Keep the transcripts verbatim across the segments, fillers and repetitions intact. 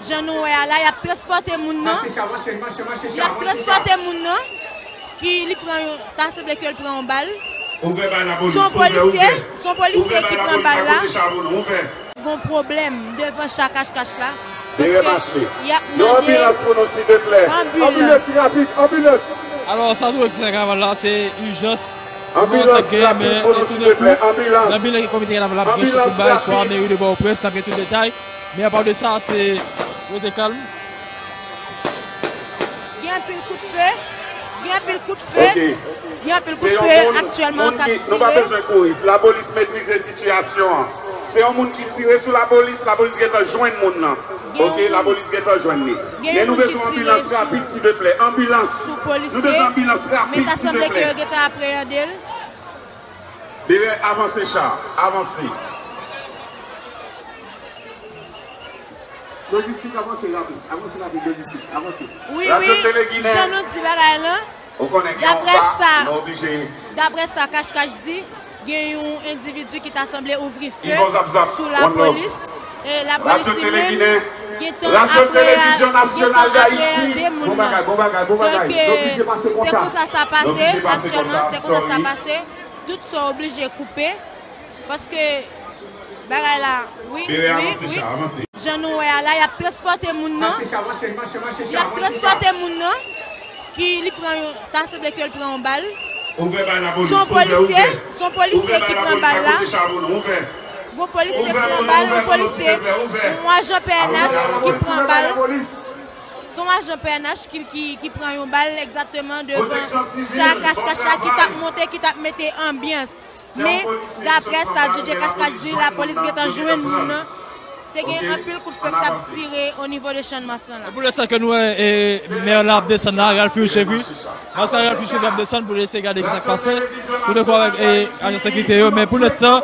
Jan nou wè a la, y ap transpòte moun nan. Y ap transpòte moun nan ki li pran yon, ta sanble ke l pran yon bal. Se yon polisye, se yon polisye ki pran bal la. Gon pwoblèm devan cha Kach Kach la. Paske y ap mande anbilans. Alò, sa nou wè ki se kanaval la, se ijans. Anbilans rapid pou nou, silvouplè. Anbilans. Nan bilan ke komite kanaval la ap gen chans pou bay swa meri de Pòtoprens, n ap gen tout detay. Men apa de sa, se rete kalm. Gen anpil kout fe. Gen anpil kout fe. Gen anpil kout fe aktyèlman k ap tire. Nou pa bezwen kouri. Lapolis metrize sitiyasyon an. Se yon moun ki tire sou lapolis, lapolis gentan jwenn moun nan. Ok, lapolis gentan jwenn li. Men nou bezwen anbilans rapid, silvouplè. Anbilans. Nou bezwen anbilans rapid, silvouplè. Men ta sanble ke yo gentan apreyande l. Berè, avanse cha, avanse. Lojistik, avanse rapid, avanse rapid, lojistik, avanse. Wi, wi, jan nou di bagay lan, daprè sa, daprè sa Kach Kach di, gen yon endividi ki ta sanble ouvri fe sou lapolis. E lapolis li menm gentan apreyande moun nan. Donk, se konsa sa pase aktyèlman, se konsa sa pase. Tout sa oblije koupe, paske bagay la, wi, wi, wi. Jan nou wè a la, y ap transpòte moun nan. Y ap transpòte moun nan ki li pran yon, ta sanble ke l pran yon bal. Se yon polisye, se yon polisye ki pran bal la. Gon polisye ki pran bal, yon polisye, yon ajan P N H ki pran bal. Se yon ajan P N H ki, ki, ki pran yon bal egzakteman devan cha Kach Kach la ki t ap monte, ki t ap mete anbyans. Men, daprè sa D J Kach Kach di, lapolis gentan jwenn moun nan. Te gen anpil kout fe k t ap tire o nivo de Channmas lan la. Pou lenstan ke nou wè, e, mè la ap desann la, Ralph Richevy. Maryse Ralph Richevy ap desann pou l eseye gade ki sa k pase. Tou de fwa avèk, e, ajan sekirite yo. Men pou lenstan,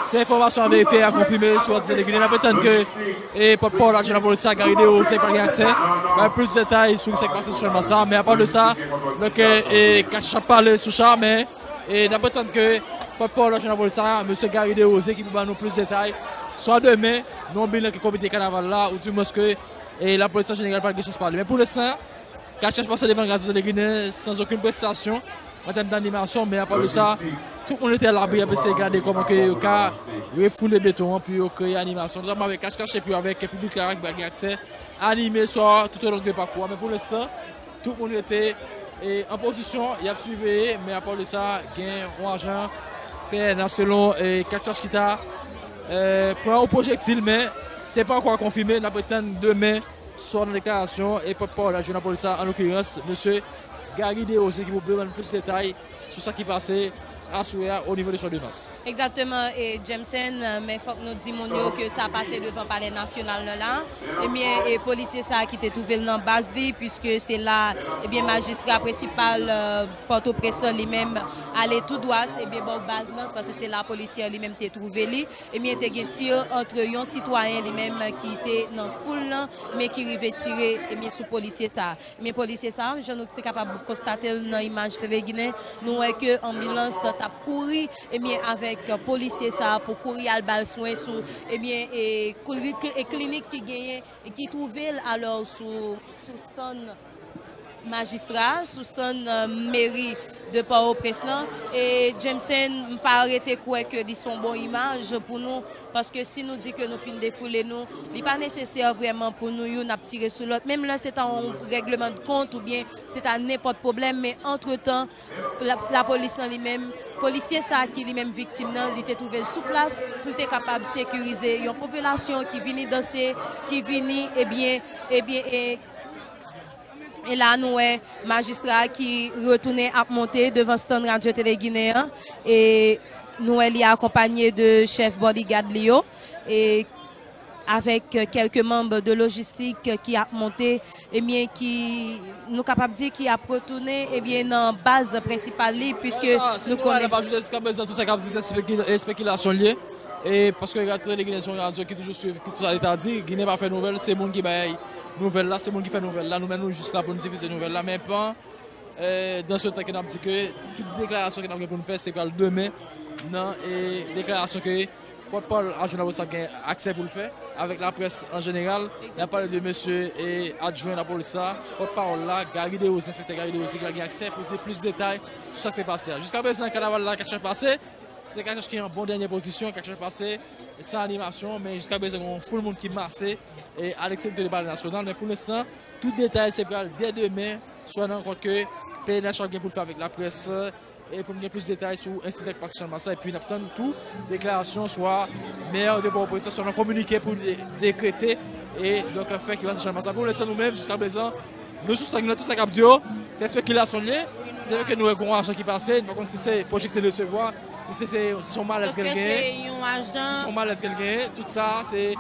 se enfòmasyon a verifye e a konfime sou Radyo Tele Ginen. N ap etann ke, e, pòtpawòl adjwen lapolis la, Gary Desrosiers, pral gen aksè bay plis detay sou ki sa k pase sou Channmas la. Men apa de sa, donk, e, Kach Kach ap pale sou cha, men E n ap etann ke pòtpawòl adjwen lapolis la, mesye Gary Desrosiers, ki pou ban nou plis detay, swa demen, nan yon bilan ke komite kanaval la, oudimwens ke, e, lapolis an jeneral pral gen chans pale. Men pou lenstan, Kach Kach pase devan Radyo Tele Ginen san okenn presizasyon an tèm danimasyon, men apa de sa, tout moun rete alabri ap eseye gade kòman ke yo ka refoule beton an pou yo kreye animasyon, notamman avèk Kach Kach epi avèk piblik la ki pral gen aksè anime swa toutolong de pakou a. Men pou lenstan, tout moun rete, e, an pozisyon, y ap siveye, men apa de sa, gen yon ajan P N H selon, e, Kach Kach ki ta, e, pran yon pwojektil, men se pa ankò konfime, n ap etann demen, swa nan deklarasyon, e, pòtpawòl adjwen lapolis la, an lokirans, mesye Gary Desrosiers ki pou ban nou plis detay sou sa ki pase aswè a o nivo de Channmas. Egzakteman, e, Jameson, men fòk nou di moun yo ke sa pase devan Palè Nasyonal nan la. Ebyen, e, polisye sa a ki te twouve l nan baz li, piske se la, ebyen, majistra prensipal, e, Pòtoprens lan li menm ale tou dwat, ebyen, bò baz lan, paske se la polisye an li menm te twouve li. Ebyen, te gen tir antre yon sitwayen li menm ki te nan foul lan, men ki rive tire, ebyen, sou polisye sa a. Men polisye sa a, jan nou te kapab konstate l nan imaj Tele Ginen, nou wè ke anbilans t ap kouri, ebyen, avèk polisye sa a pou kouri al ba l swen sou, ebyen, e, kli-, e klinik ki genyen, e ki twouve l alò sou, sou stand majistra, sou stand, e, meri de Pòtoprens lan. E Jameson, m pa rete kwè ke li se yon bon imaj pou nou. Paske si nou di ke nou fin defoule nou, li pa nesesè vrèman pou nou youn ap tire sou lòt. Menm lè se ta yon règleman de kont oubyen se ta nenpòt pwoblèm, men antretan, la, lapolis lan li menm, polisye sa a ki li menm viktim nan, li te twouve l sou plas pou l te kapab sekirize yon popilasyon ki vini danse, ki vini, ebyen, ebyen, e, E la, nou wè majistra a ki retounen ap monte devan stand Radyo Tele Ginen an. E nou wè li akonpanye de chèf bodyguard li yo. E avèk kèlke manm de lojistik ki ap monte, ebyen, ki, nou kapab di, ki ap retounen, ebyen, nan baz prensipal li, piske nou konnen. Sa, si nou pa ajoute jiskaprezan, tout sa k ap di, se spekil-, espekilasyon l ye. E paske Radyo Tele Ginen se yon radyo ki toujou swiv tout sa Leta di, Ginen pa fè nouvèl, se moun ki bay nouvèl la, se moun ki fè nouvèl la, nou menm nou jis la pou n difize nouvèl la, men pa, e, dans ce temps ke n ap di ke tout deklarasyon ke n ap gen pou n fè, se pral demen nan, e, deklarasyon ke pòtpawòl adjwen lapolis la gen aksè pou l fè. avèk laprès an jeneral. N ap pale de mesye e adjwen lapolis la, pòtpawòl la, Gary Desrosiers, enspektè Gary Desrosiers, ki pral gen aksè pou di plis detay sou sa k te pase a. Jiska prezan, kanaval la, K H F pase, se K H F ki an bon dènye pozisyon, K H F pase san animasyon, men jiska prezan, gen yon foul moun ki mase e Alexis te pale Nasyonal, men pou lenstan, tout detay se pral dè demen, swa nan rankont ke P N H ap gen pou l fè avèk laprès, e pou n gen plis detay sou ensidan k pase Channmas la, epi n ap tann tou deklarasyon swa mè de Pòtoprens, swa nan kominike pou de- dekrete, e donk fè ki pase Channmas la. Pou lenstan, nou menm, jiska prezan, nou sou sa, nou tout sa k ap di yo, se espekilasyon l ye, se vre ke nou wè gen yon ajan ki pase, nou pa konn si se pwojekte resevwa, si se, se, se yon malèz ke l genyen, si se yon malèz ke l genyen, tout sa, se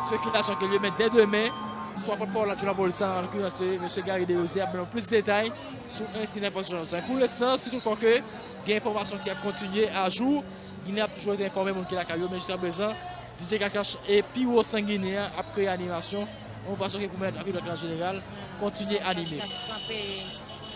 espekilasyon ke l ye, men dè demen, swa pòtpawòl adjwen lapolis la, an lokirans, se mesye Gary Desrosiers, ap ban nou plis detay sou ensidan k pase Channmas la. Pou lenstan, si toutfwa ke gen enfòmasyon ki ap kontinye ajou, Ginen ap toujou rete enfòme moun ki lakay yo, men jiska prezan, D J Kakash e pi wo San Ginen an ap kreye animasyon, yon fason ki pèmèt lapopilasyon an jeneral kontinye anime.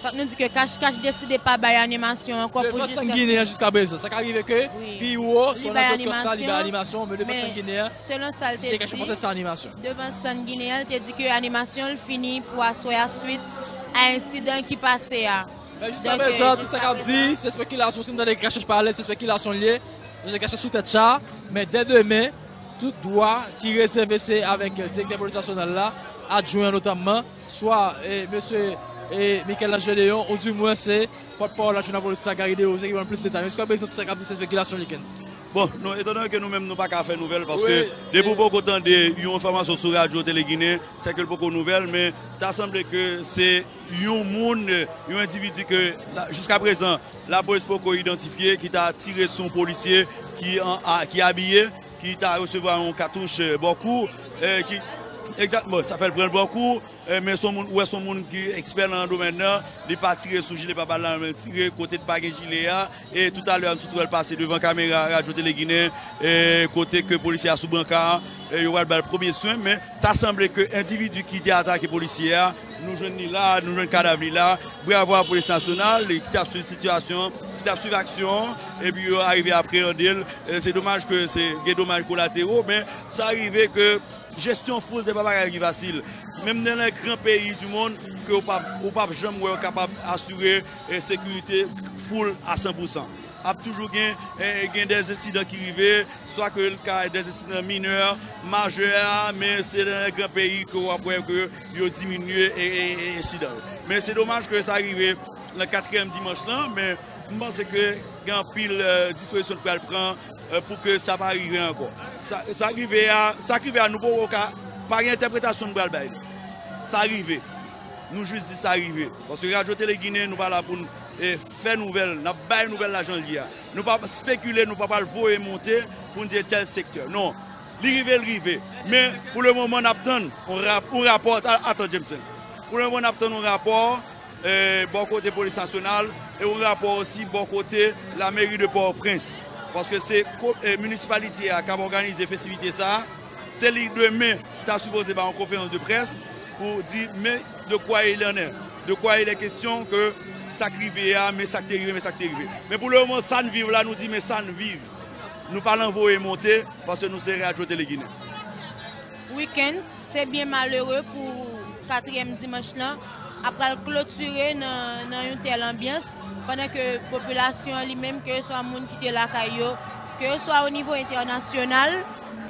Fòk nou di ke Kachkach deside pa bay animasyon ankò pou devan San Ginen an jiska prezan. Sa ka rive ke pi wo, swa nan Dokta sa, li bay animasyon, men devan San Ginen an, selon sa l te di, devan San Ginen an, li te di ke animasyon l fini pou aswè a swit a ensidan ki pase a. Men jiska prezan, tout sa k ap di, se espekilasyon. Si n tande Kachkach pale, se espekilasyon l ye. Mesye Kachkach sou tèt cha, men dè demen, tout dwa ki rezève se avèk direktè polis nasyonal la, adjwen an notamman, swa e, mesye e, Michel-Ange Léon, oudimwen se pòtpawòl adjwen lapolis la, Gary Desrosiers, ki ban plis detay. Men jiska prezan, tout sa k ap di, se espekilasyon, Likens. Bon, nou, etan done ke nou menm nou pa ka fè nouvèl, paske depi w poko tande yon enfòmasyon sou radyo Tele Ginen, se ke l poko nouvèl, men ta sanble ke se yon moun, yon endividi ke, la, jiska prezan, lapolis poko idantifye, ki ta tire sou yon polisye ki, an, a, ki abiye, ki ta resevwa yon katouch, eh, bò kou, eh, ki, egzakteman, sa fè l pran l bò kou, eh, men se yon moun, ou wè se yon moun ki ekspè nan domèn nan, li pa tire sou jile pa bal la, men l tire kote l pa gen jile a, e toutalè, nou sot wè l pase devan kamera Radyo Tele Ginen, eh, kote ke polisye a sou branka a, eh, yo pral ba l premye swen, men ta sanble ke endividi ki te atake polisye a, nou jwenn li la, nou jwenn kadav li la, bravo a polis nasyonal, ki t ap swiv sitiyasyon, ki t ap swiv aksyon, epi yo arive apreyande l. Eh, se domaj ke se, gen domaj kolatero, men sa rive ke jesyon foul, se pa bagay ki fasil. Menm nan lè gran peyi di monn, ke ou p ap, ou p ap janm wè yo kapab asire, eh, sekirite foul a san pou san. Ap toujou gen, eh, gen dè ensidan ki rive, swa ke l ka dè ensidan minè, majè a, men se nan lè gran peyi ke w ap wè ke yo diminye, eh, eh, eh, ensidan yo. Men se domaj ke sa rive nan katriyèm dimanch lan, men m panse ke gen anpil, eh, dispozisyon k pral pran, eh, pou ke sa pa rive ankò. Sa, sa k rive a, sa k rive a, nou poko ka, pa gen entèpretasyon nou pral bay li. Sa rive. Nou jis di sa rive. Paske Radyo Tele Ginen, nou pa la pou n, eh, fè nouvèl, n ap bay nouvèl la jan l ye a. Nou pa espekile, nou pa pral voye monte pou n di tèl sektè. Non. Li rive, l rive. Men, pou le moman, n ap tann yon rap-, yon rapò, a-, atan, Jameson. Pou le moman, n ap tann yon rapò, eh, bò kote polis nasyonal, e yon rapò osi bò kote lameri de Pòtoprens. Paske se ko-, eh, minisipalite a k ap òganize festivite sa a, se li demen ta sipoze bay yon konferans de près pou di, men de quoi il en est, de quoi il est question, ke sa k rive a, men sa k te rive, men sa k te rive. Men pou le moman, sa n viv la, nou di, men sa n viv. Nou pa nan voye monte, paske nou se Radyo Tele Ginen. Weekends, se byen malere pou katriyèm dimanch lan ap pral klotire nan, nan yon tèl anbyans, pandan ke popilasyon an li menm, ke swa moun ki te lakay yo, ke swa o nivo entènasyonal,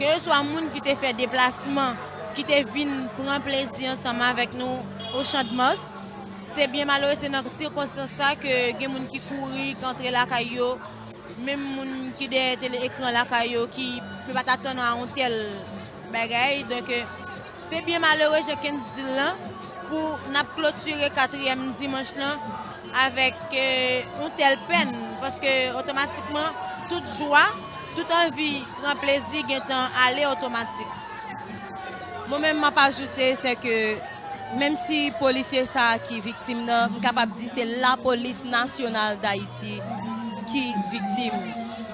ke swa moun ki te fè deplasman, ki te vin pran plezi ansanm avèk nou o Chan de Mas. Se byen malere, se nan sikonstans sa ke gen moun ki kouri, k antre lakay yo, menm moun ki dèyè tele ekran lakay yo ki, yo pa t atann a yon tèl bagay. Donk, eh, se byen malere, jan Kens di l lan, pou n ap klotire katriyèm dimanch lan avèk, eh, yon tèl pèn, paske otomatikman, tout jwa, tout anvi pran plezi gentan ale otomatik. Mwen menm, m ap ajoute, se ke menm si polisye sa a ki viktim nan, m kapab di se Lapolis Nasyonal Dayiti ki viktim.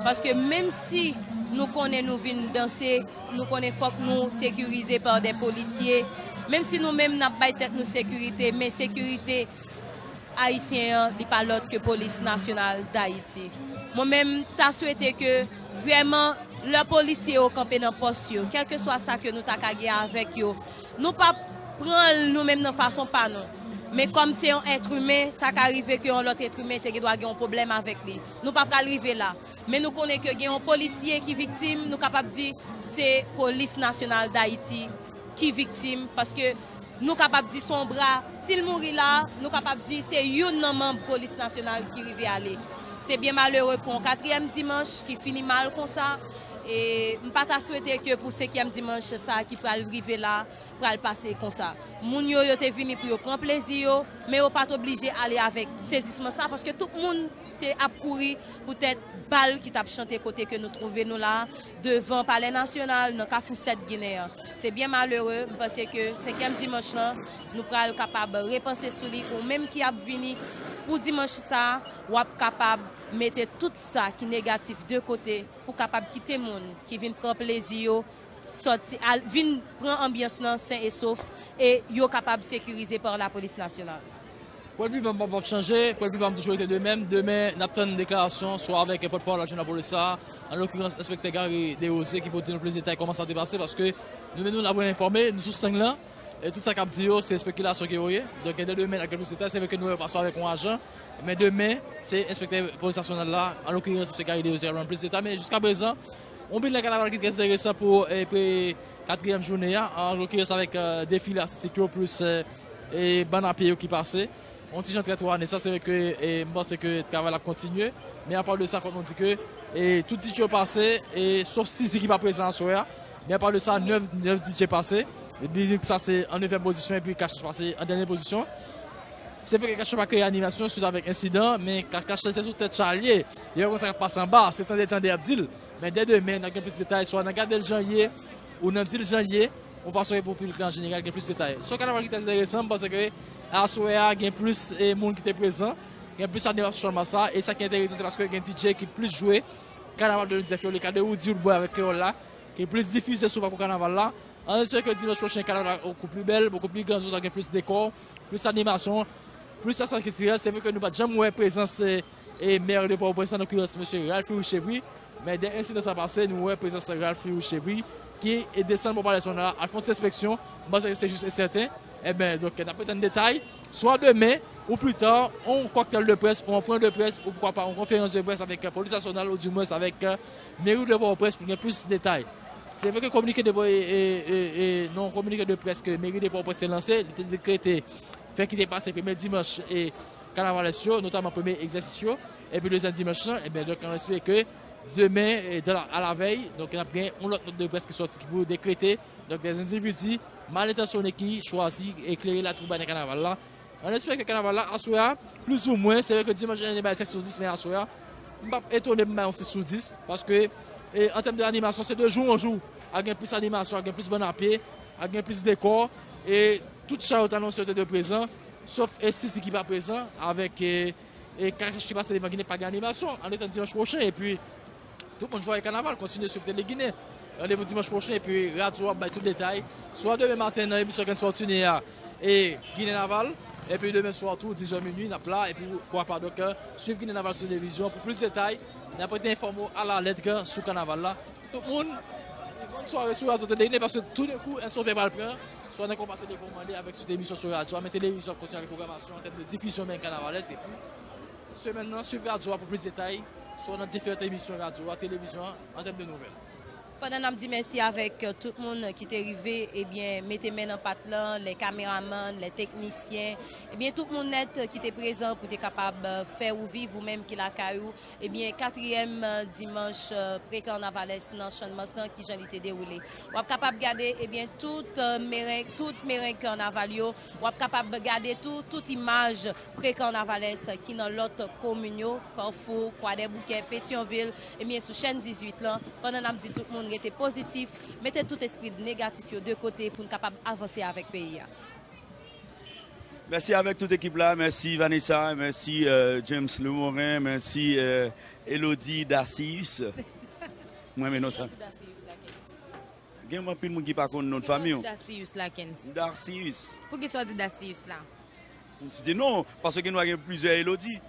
Paske menm si nou konnen nou vin danse, nou konnen fòk nou sekirize pa de polisye, menm si nou menm n ap bay tèt nou sekirite, men sekirite ayisyen an, li pa lòt ke Polis Nasyonal Dayiti. Mwen menm, ta swete ke vrèman Lè polisye yo kanpe nan pòs yo, kèlkeswa sa ke nou ta ka gen avèk yo, nou p ap pran l nou menm nan fason pa nou. Men kòm se yon èt imen, sa ka rive ke yon lòt èt imen te gen dwa gen yon pwoblèm avèk li. Nou pa pral rive la. Men nou konnen ke gen yon polisye ki viktim, nou kapab di se Polis Nasyonal Dayiti ki viktim, paske nou kapab di se yon bra. Si l mouri la, nou kapab di se youn nan manm Polis Nasyonal ki rive ale. Se byen malere pou yon katriyèm dimanch ki fini mal konsa. E m pa ta swete ke pou senkyèm dimanch sa ki pral rive la, pral pase konsa. Moun yo, yo te vini pou yo pran plezi yo, men yo pa t oblije ale avèk sezisman sa, paske tout moun te ap kouri poutèt bal ki t ap chante kote ke nou twouve nou la, devan Palè Nasyonal, nan Kafou sèt Ginen an. Se byen malere, m panse ke senkyèm dimanch lan, nou pral kapab repanse sou li, ou menm ki ap vini pou dimanch sa, w ap kapab mete tout sa ki negatif de kote pou kapab kite moun ki vin pran plezi yo sòti, al, vin pran anbyans lan sen e sof, e yo kapab sekirize pa lapolis nasyonal. Pwennvi pa m p ap chanje, pwennvi pa m toujou rete de menm. Demen, n ap tann deklarasyon swa avèk pòtpawòl adjwen lapolis la, an lokirans enspektè Gary Desrosiers ki pou di nou plis detay kòman sa te pase, paske nou menm nou la pou n enfòme, nou sou stang lan, e tout sa k ap di yo, se espekilasyon ke yo ye. Donk, dè demen, n ap gen plis detay, se vre ke nou wè pase avèk yon ajan, men demen, se enspektè polis nasyonal la, an lokirans, mesye Gary Desrosiers, k ap ban nou plis detay, men jiskaprezan, yon bilan kanaval ki trè enteresan pou, e, pou katriyèm jounen an, an lokirans avèk, e, defile atistik yo, plis, e, e, bann a pye yo ki pase. Yon ti jan trè twou ane sa, se vre ke, e, m panse ke travay la ap kontinye, men apa de sa, fòk nou di ke, e, tout D J yo pase, e, sof Sizi ki pa prezan aswè a, men apa de sa, nèf, nèf D J pase, e, Bizik pase an nevyèm pozisyon, epi Kach Kach pase an dènye pozisyon. Se vre ke Kach Kach pa kreye animasyon, sitou avèk ensidan, men Kach Kach se sou tèt cha l ye. Yo konn sa k ap pase anba, se tande tande y ap di l. Men dè demen, n ap gen plis detay, swa nan gade l jan l ye, ou nan di l jan l ye, yon fason ke pou piblik la an jeneral gen plis detay. Se yon kanaval ki trè enteresan, m panse ke aswè a gen plis, e, moun ki te prezan, gen plis animasyon sou chanmas sa, e sa ki enteresan, se paske gen D J ki plis jwe kanaval de le diznèf yo, le ka de Roody Roodboy avèk Kreyòl la, ki plis difize sou pakou kanaval la. An espere ke dimanch pwochen, kanaval la bokou pli bèl, bokou pli grandyòz, gen plis dekò, plis animasyon, plis aksyon kiltirèl. Se vre ke nou pa t janm wè prezans, e, e, mè de Pòtoprens, an lokirans, mesye Ralphy Richevry, men dè ensidan sa pase, nou wè prezans Ralphy Richevry, ki, e, desann bò Palè Nasyonal la, al fè yon ti enspeksyon, m panse ke se jis e sèten. Ebyen, donk, n ap tann detay, swa demen, ou pli ta, yon kòktèl de près, ou yon pwen de près, ou poukwa pa yon konferans de près avèk, e, polis nasyonal, oudimwens avèk, e, meri de Pòtoprens pou gen plis detay. Se vre ke kominike de, e, e, e, e, nan yon kominike de près ke meri de Pòtoprens te lanse, li te dekrete fè ki te pase premye dimanch e kanavalès yo, notaman premye egzèsis yo, epi dezyèm dimanch lan, ebyen, donk, nou espere ke demen, e, dan la, alavèy, donk, n ap gen yon lòt nòt de près ki sòti ki pou dekrete, donk, dè endividi mal entansyone ki chwazi e klere latwou nan kanaval la. An espere ke kanaval la, aswè a, plizoumwen, se vre ke dimanch dènye bay sèt sou dis, men aswè a, m p ap etone pou m bay yon sis sou dis, paske, e, an tèm de animasyon, se de jou an jou, ap gen plis animasyon, ap gen plis bann a pye, ap gen plis dekò, e tout cha yo t anonse yo te dwe prezan, sof e Sizi ki pa prezan, avèk, e, e Kach Kach ki pase devan Ginen, pa gen animasyon, ann etann dimanch pwochen, epi tout moun jwaye kanaval, kontinye swiv Tele Ginen. Randevou dimanch pwochen, epi radyo a ap bay tout detay. Swa demen maten nan emisyon Kens Fortuné a, e Ginen Naval, epi demen swa tou, diz è minui, n ap la, epi poukwa pa, donk, swiv Ginen Naval sou televizyon pou plis detay. N ap rete enfòme w alalèt sou kanaval la. Tout moun, tout moun sware sou radyo Tele Ginen, paske toudenkou, èske yon pè pral pran, swa nan konpa Tele Ginen mande avèk sou emisyon sou radyo a, men televizyon ap kontinye avèk pwogramasyon an tèm de difizyon men kanavalès, epi semèn nan, swiv radyo a pou plis detay, swa nan diferan emisyon radyo a, televizyon an, an tèm de nouvèl. Pandan n ap di mèsi avèk, euh, tout moun ki te rive, ebyen, mete men nan pat lan, lè kameramann, lè teknisyen, ebyen, tout moun nèt ki te prezan pou te kapab, euh, fè ou viv, ou menm ki lakay ou, ebyen, katriyèm, euh, dimanch, euh, pre-kanavalès nan Channmas lan, kijan li te dewoule. W ap kapab gade, ebyen, tout, euh, mereng, tout mereng kanaval yo. W ap kapab gade tou, tout imaj pre-kanavalès ki nan lòt komin yo, Kafou, Kwadèboukè, Petyonvil, ebyen, sou chèn dizuit lan. Pandan n ap di tout moun rete pozitif, mete tout espri negatif yo de kote pou n kapab avanse avèk peyi a. Mèsi avèk tout ekip la. Mèsi Vanessa, mèsi, euh, James Lemorin, mèsi, euh, Elodie Dacius. Mwen renmen non sa. Gen anpil moun ki pa konn non de fanmi w. Dasius Lakens. Dasius. Poukisa w di Dasius la? M site non, paske gen dwa gen plizyè Elodie.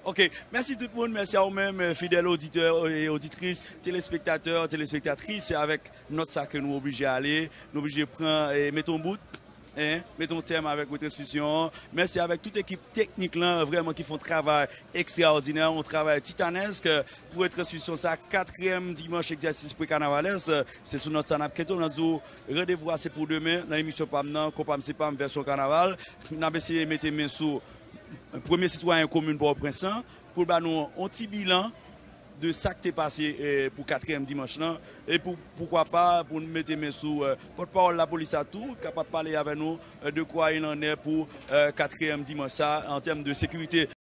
Ok, mèsi tout moun, mèsi a ou menm, fidèl oditè e oditris, telespektatè, telespektatris, se avèk nòt sa ke nou oblije ale, nou oblije pran e mete yon bout, en, mete yon tèm avèk retransmisyon an. Mèsi avèk tout ekip teknik lan, vrèman ki fè yon travay ekstraòdinè, yon travay titanèsk pou retransmisyon sa, katriyèm dimanch egzèsis pre-kanavalès. Se sou nòt sa n ap kite w, n ap di w randevou a se pou demen, nan emisyon pa m nan, Konpa m se pa m vèsyon kanaval. N ap eseye mete men sou premye sitwayen komin Pòtoprens lan, pou l ba nou yon ti bilan de sa k te pase e pou katriyèm dimanch lan, e pou, poukwa pa, pou n mete men sou e pòtpawòl lapolis la tou, kapab pale avè nou e de kwa il en est pou e katriyèm dimanch sa, an tèm de sekirite.